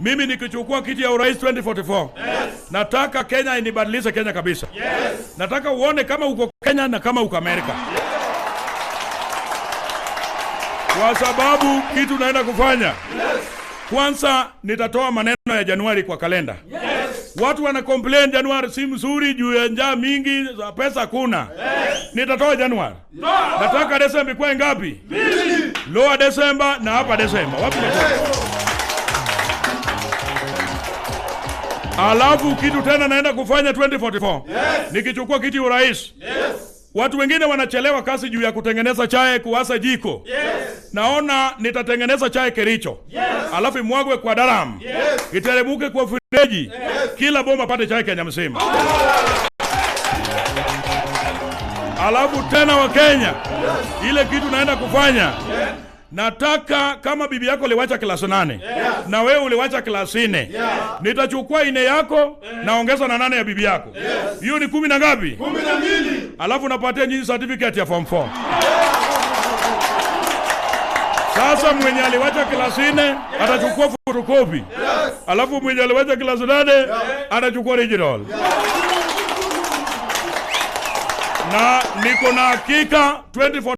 Mimi nikichukua kiti ya urais 2044, nataka Kenya inibadilishe Kenya kabisa. Nataka uone kama uko Kenya na kama uko Amerika, kwa sababu kitu naenda kufanya, kwanza nitatoa maneno ya Januari kwa kalenda. Watu wana complain Januari si mzuri juu ya njaa mingi, za pesa kuna. Nitatoa Januari. Nataka Desemba ikuwe ngapi? Lower December na hapa December. Wapi natoa? Alafu kitu tena naenda kufanya 2044. Nikichukua kiti urais. Watu wengine wanachelewa kazi juu ya kutengeneza chai, kuwasa jiko. Naona nitatengeneza chai Kericho. Alafu imwagwe kwa daram. Iteremuke kwa freji. Kila boma pate chai Kenya mzima. Alafu tena wa Kenya, ile kitu naenda kufanya, nataka kama bibi yako uliwacha class 8 na wewe uliwacha class 4, nitachukua ine yako naongeza na 8 ya bibi yako, hiyo ni 10 na ngapi? 12. Alafu napatia nyinyi certificate ya form 4. Sasa mwenye aliwacha class 4 atachukua photocopy, alafu mwenye aliwacha class 8 atachukua original. Na niko na hakika 2044